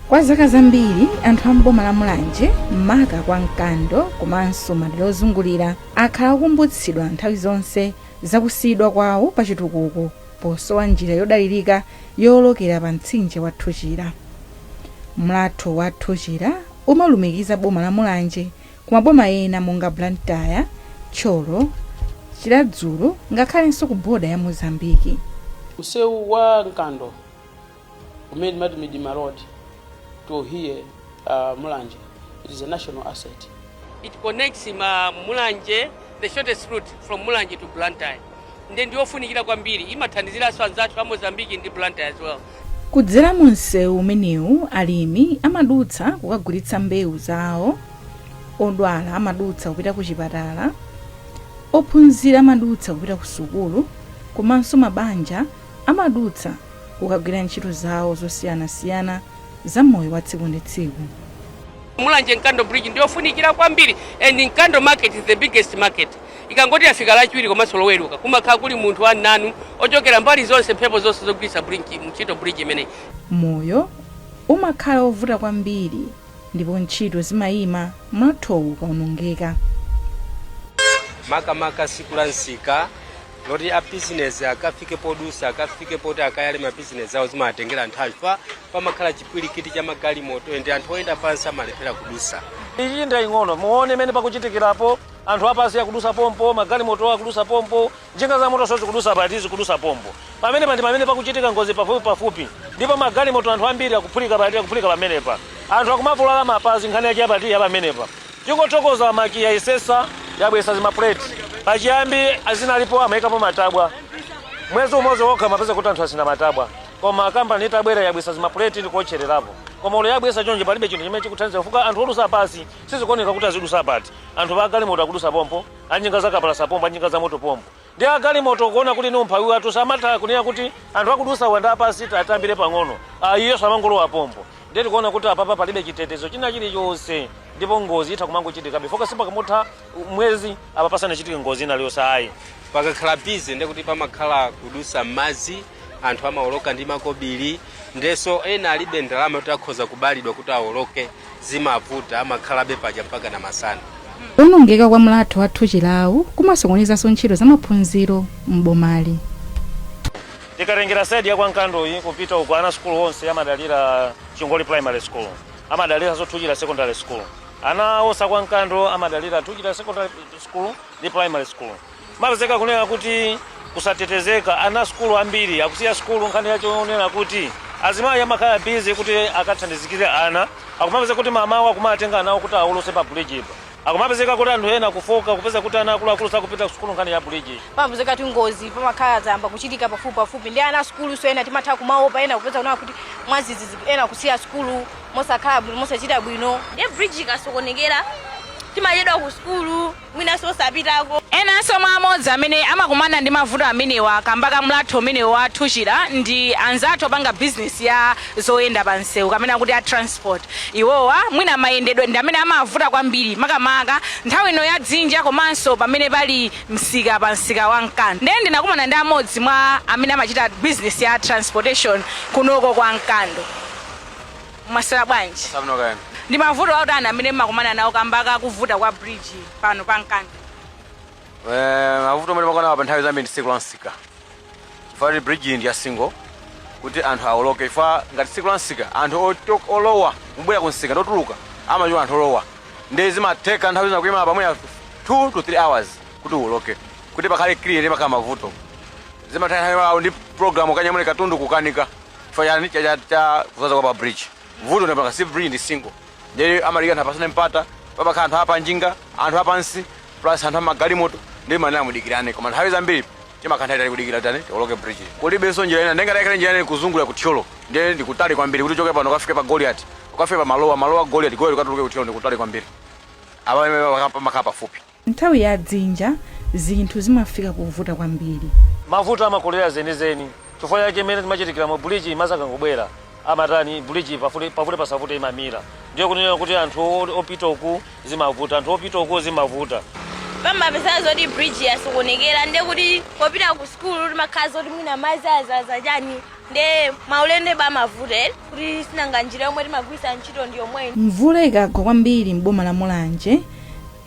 Kwa zaka zambiri, anthu a mboma la Mulanje, maka kwa Mkando komanso madera ozungulira, akhala akukumbutsidwa nthawi zonse zakusiyidwa kwawo pa chitukuko posowa njira yodalirika yowolokera pa mtsinje wa Thuchira. Mlatho wa Thuchira umalumikiza boma la Mulanje ku maboma ena monga Blantyre, Thyolo, Chiradzulu ngakhalenso ku boda ya Mozambiki. Msewu wa Mkando umene timati Midima Road to here, Mulanje, it is a national asset. It connects ma Mulanje, the shortest route from Mulanje to Blantyre. Nde ndiyofunikira kwambiri, imathandiziranso anzathu a Mozambique ndi Blantyre as well. Kudzera mu msewu umenewu, alimi amadutsa kukagulitsa mbewu zawo, odwala amadutsa kupita ku chipatala, ophunzira amadutsa kupita ku sukulu, komanso mabanja amadutsa kukagwira ntchito zawo zosiyanasiyana za moyo wa tsiku ndi tsiku. Mulanje Mkando Bridge ndiyofunikira kwambiri, and Mkando market is the biggest market. Ikangoti yafika Lachiwiri komanso Loweruka, kumakhala kuli munthu wananu ochokera mbali zonse, mphepo zonse zogwiritsa bridge ntchito, bridge imeneyi. Moyo umakhala ovuta kwambiri ndipo ntchito zimayima mlathowu ukaonongeka. Makamaka siku la msika loti a bizinesi akafike podusa, akafike poti akayale mabizinesi awo, zimatengera nthawi fa pamakhala chipwirikiti cha magalimoto ende anthu oyenda pansi amalephera kudusa. Iyi ndi ing'ono, muone imene pakuchitikirapo. Anthu apasi akudusa pompo, magalimoto akudusa pompo, njinga za moto zikudusa pati, zikudusa pompo. Pamene pandi pamene pakuchitika ngozi pafupi pafupi, ndipo magalimoto, anthu ambiri akuphulika pati, akuphulika pamenepa. Anthu akumavulala mapazi, nkhani yake yapati yapamenepa. Tingothokoza MAC yayesesa, yabwesa zimapuleti. Pachiyambi azinalipo amayikapo matabwa, mwezi umodzi wokha mapeza kuti anthu asina matabwa, koma kampani itabwera yabwesa zimapuleti ndikuotchererapo. Koma ulo yabwesa chonje, palibe chinthu chimene chikuthandiza kufuka anthu odusa pasi sizikuoneka kuti azidusa pati. Anthu agalimoto akudusa pompo, anjinga zakapalasa pompo, anjinga za moto pompo, ndi agalimoto kuona kuti ni umphawi wathu samatha kunena kuti anthu akudusa wanda apasi atambire pang'ono. Ah, iyo samangolowa pompo. Ndiye tikuona kuti apapa palibe chitetezo china chilichonse, ndipo ngozi itha kumangochitika before sipakamutha mwezi apa pasanachitike ngozi ina liyonse ayi. Pakakhala busy ndekuti pamakhala kudusa m'madzi, anthu amawoloka ndi makobiri, ndeso ena alibe ndalama kuti akhoza kubalidwa kuti awoloke, zimavuta, amakhalabe paja mpaka na masana. Kuwonongeka kwa mlatho wa Thuchirawu kumasokonezanso ntchito za maphunziro m'bomali. Tikatengera side ya kwa Mkandoyi kupita uku, ana sukulu onse amadalira Chingoli Primary School, amadaliranso Thuchira Secondary School. Ana onse akwa Mkando amadalira Thuchira Secondary School ndi Primary School. Mapezeka kunena kuti kusatetezeka, ana sukulu ambiri akusiya sukulu. Nkhani yacho onena kuti azimayi amakhala busy kuti akathandizikire ana, akumapeza kuti mamawa akumatenga anawo kuti awolose pa bridge pa. Akumapezeka kuti anthu ena kufoka, kupeza kuti ana akuluakulu sakupita ku sukulu nkhani ya bridge. Pamapezeka kuti ngozi pamakhala zayamba kuchitika pafupi pafupi, ndi ana sukulu so ena timatha kumaopa, ena kupeza kunena kuti mwazizizi ena kusiya sukulu mosakhala bwino, mosachita bwino. Ndiye bridge ikasokonekera timachedwa ku sukulu, mwinanso osapitako. Enanso mwa amodzi amene amakumana ndi mavuto amenewa kamba ka mlatho umenewu wa Thuchira ndi anzathu opanga bizinesi ya zoyenda pa msewu, kamene akuti a transport. Iwowa mwina mayendedwe ndi amene amavuta kwambiri, makamaka nthawi ino ya dzinja komanso pamene pali msika pa msika wa Mkando. Ndiye ndinakumana ndi amodzi mwa amene amachita bizinesi ya transportation kunoko kwa Mkando. Mwaswera bwanji? Ndi mavuto autani amene mmakumana nawo kamba kakuvuta kwa bridge pano pa Mkando? Mavuto amene timakumana pa nthawi zambiri ndi tsiku la msika, chifukwa kuti bridge iyi ndi ya single kuti anthu awoloke. Chifukwa ngati tsiku la msika anthu olowa kubwera ku msika ndi otuluka amachoka anthu olowa, ndi zimatheka nthawi zina kuyima pamwe 2 to 3 hours kuti uwoloke, kuti pakhale clear, ndi pakhala mavuto. Zimatheka nthawi imawo ndi program kanyamule katundu kukanika chifukwa chani? Cha kuzaza kwa pa bridge. Vuto ndi panga si bridge ndi single, ndiye amalika anthu apasane mpata, pamakhala anthu apanjinga, anthu apansi plus anthu amagalimoto, ndi manena mudikirane. Koma nthawi zambiri timakhala nthawi itali kudikira tani tiwoloke bridge. Kulibenso njira ina, ndengati ikhale njira ina kuzungulira ku Thyolo, ndiye ndikutali kwambiri kuti uchoke pano ukafike pa Goliath, ukafike pa malowa, malowa Goliath, Goliath ukatuluke ku Thyolo, ndikutali kwambiri. Apa pamakhala pafupi. Nthawi ya dzinja zinthu zimafika povuta kwambiri. Mavuto amakolera zenizeni, chifukwa chake imene timachitikira mu bridge, madzi akangobwera amatani, bridge pafute pafute pasafute imamira. Ndiye kunena kuti anthu opita uku zimavuta, anthu opita uku zimavuta. Pamapezeka zoti bridge yasokonekera, nde kuti popita ku sukulu timakhala zoti mwina madzi azaza chani, nde maulendo bamavuta kuti sinanga njira yomwe timagwiritsa ntchito ndi yomweyo. Mvula ikagwa kwambiri m'boma la Mulanje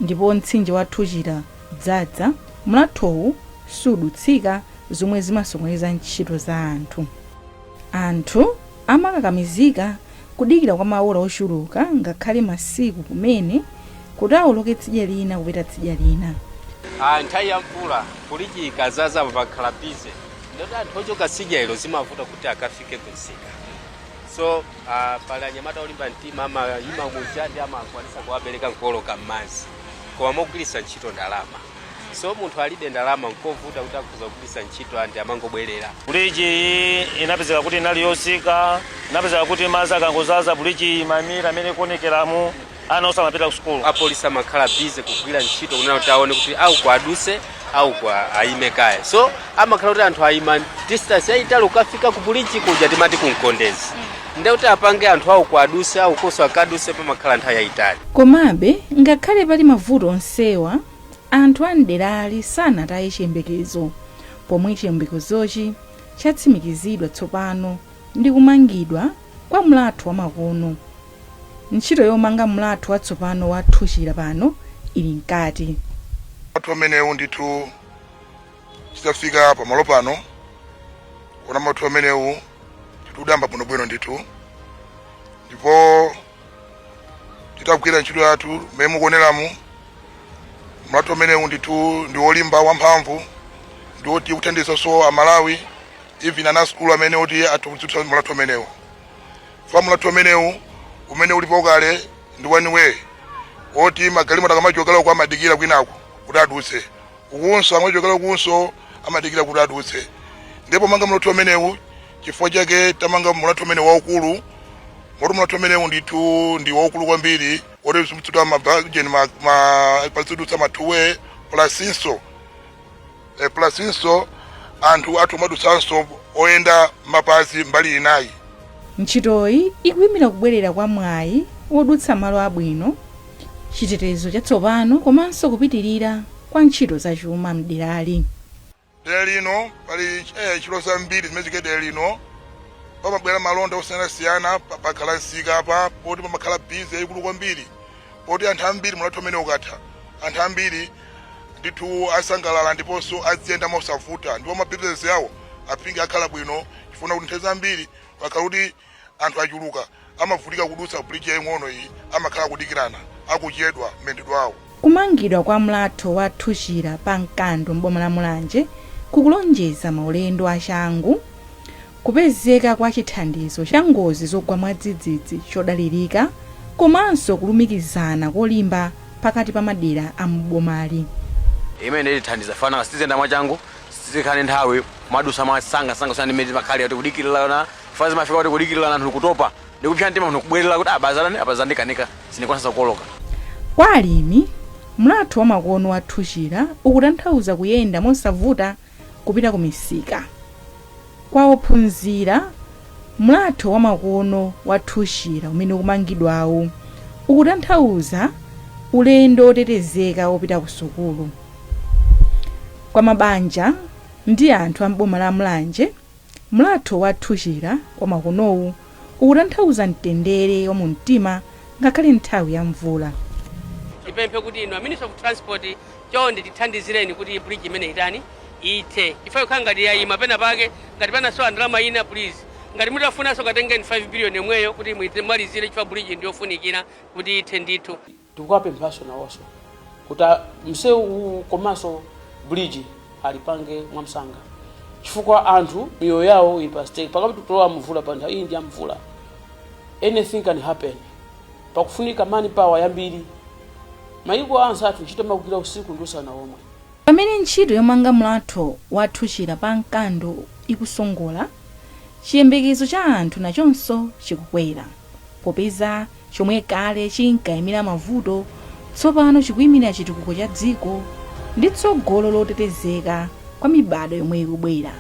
ndipo mtsinje wa Thuchira dzadza, mlathowu sudutsika, zomwe zimasokoneza ntchito za anthu. Anthu amakakamizika kudikira kwa maola ochuluka, ngakhale masiku kumene, kuti awoloke tsidya lina kupita tsidya lina. Ah, nthawi ya mvula bridge ikazaza pakhala busy, ndoti anthu ochoka tsidya ilo zimavuta kuti akafike kumsika. So pali anyamata olimba mtima amayima muja ndi amakwanisa kuwabereka nkuwoloka m'madzi, koma mogwiritsa ntchito ndalama. So munthu alibe ndalama, nkovuta kuti akhoza kugwiritsa ntchito, andi amangobwerera. Bridge iyi inapezeka kuti inali yosika. Inapezeka kuti madzi akangozaza, bridge imamira amene ikuonekeramu, ana osamapita ku sukulu. Apolisi amakhala busy kugwira ntchito kunena kuti aone kuti au kwaduse au kwa ayime kaya. So amakhala kuti anthu ayima distance yayitali ukafika ku bridge kuja timati kumkondezi, nde kuti apange anthu au kwaduse au koso akaduse, pamakhala nthawi yayitali. Komabe, ngakhale pali mavuto onsewa, anthu a mderali sanataye chiyembekezo, pomwe chiyembekezochi chatsimikizidwa tsopano ndi kumangidwa kwa mlatho wamakono. Ntchito yomanga mlatho watsopano wa Thuchira pano ili mkati. Mlatho amenewu ndithu titafika pamalo pano kuona mlatho amenewu tikudamba bwinobwino ndithu, ndipo titagwira ntchito yathu mmene mukuoneramu, mlatho amenewu ndithu ndi wolimba, wamphamvu, ndi woti kuthandizanso Amalawi, even ana sukulu amene oti atha kudzutsa mlatho amenewu. Fa mlatho amenewu umene ulipo kale ndi one way, oti magalimoto akamachokera uko amadikira kwinaku kuti adutse, ukunso amachokera ukunso amadikira kuti adutse. Ndipo manga mlatho amenewu, chifukwa chake tamanga mlatho amene waukulu moti mlatho amenewu ndithu ndi waukulu kwambiri, oti zimtsuta mabajeni pazidutsa ma two way, plusinso anthu athu amadutsanso oyenda mapazi mbali inayi. Ntchitoyi ikuyimira kubwerera kwa mwayi wodutsa malo abwino, chitetezo chatsopano komanso kupitirira kwa ntchito zachuma mderali. Dera lino pali ntchito zambiri zimene zike. Dera lino pamabwera malonda osiyanasiyana, pakhala msika apa poti pamakhala busy yayikulu kwambiri, poti anthu ambiri mulatho amene ukatha, anthu ambiri ndithu asangalala ndiponso aziyenda mosavuta, ndipo mabizinesi awo apinge akhala bwino, chifuna kuti nthawi zambiri pakhala kuti anthu achuluka, amavutika kudutsa bridge yaying'ono iyi, amakhala kudikirana, akuchedwa mayendedwe awo. Kumangidwa kwa mlatho wa Thuchira pa Mkando m'boma la Mulanje kukulonjeza maulendo achangu, kupezeka kwa chithandizo cha ngozi zogwa mwadzidzidzi chodalirika, komanso kulumikizana kolimba pakati pa madera a m'bomali. Imene itithandiza fana siziyenda mwachangu, sizikhale nthawi kumadusa mwasangasanga kusiyana ndi mmene timakhalira kuti kudikirana. Chifukwa zimafika kuti kudikirana, anthu kutopa ndi kupsa mtima, munthu kubwerera kuti abazalani apa zandikanika, sindikwanisa kuwoloka. Kwa alimi, mlatho wamakono wa Thuchira ukutanthauza kuyenda mosavuta kupita ku misika. Kwa ophunzira, mlatho wamakono wa Thuchira umene ukumangidwawu ukutanthauza ulendo wotetezeka wopita ku sukulu. Kwa mabanja ndi anthu a m'boma la Mulanje, mlatho wa Thuchira wamakonowu ukutanthauza mtendere wa mumtima ngakhale nthawi ya mvula. Tipemphe kuti inu a Minister of Transport, chonde tithandizireni kuti bridge imene itani, ithe, chifukwa ikhala ngati yayima pena pake. Ngati panasowa ndalama ina, please, ngati mutafunanso katengeni 5 billion yomweyo kuti malizire, chifukwa bridge ndiyofunikira kuti ithe ndithu. Tikuwapemphanso nawonso kuti msewu uwu komanso bridge alipange mwamsanga, chifukwa anthu miyoyo yawo ili pa stake. Pakati tulowa mvula, pa nthawi iyi ndi ya mvula, anything can happen. Pakufunika manpower yambiri. Mayiko anzathu ntchito amagwira usiku ndi usana omwe. Pamene ntchito yomanga mlatho wa Thuchira pa Mkando ikusongola, chiyembekezo cha anthu nachonso chikukwera, popeza chomwe kale chinkayimira mavuto tsopano chikuyimira chitukuko cha dziko ndi tsogolo lotetezeka kwa mibado yomwe ikubwera.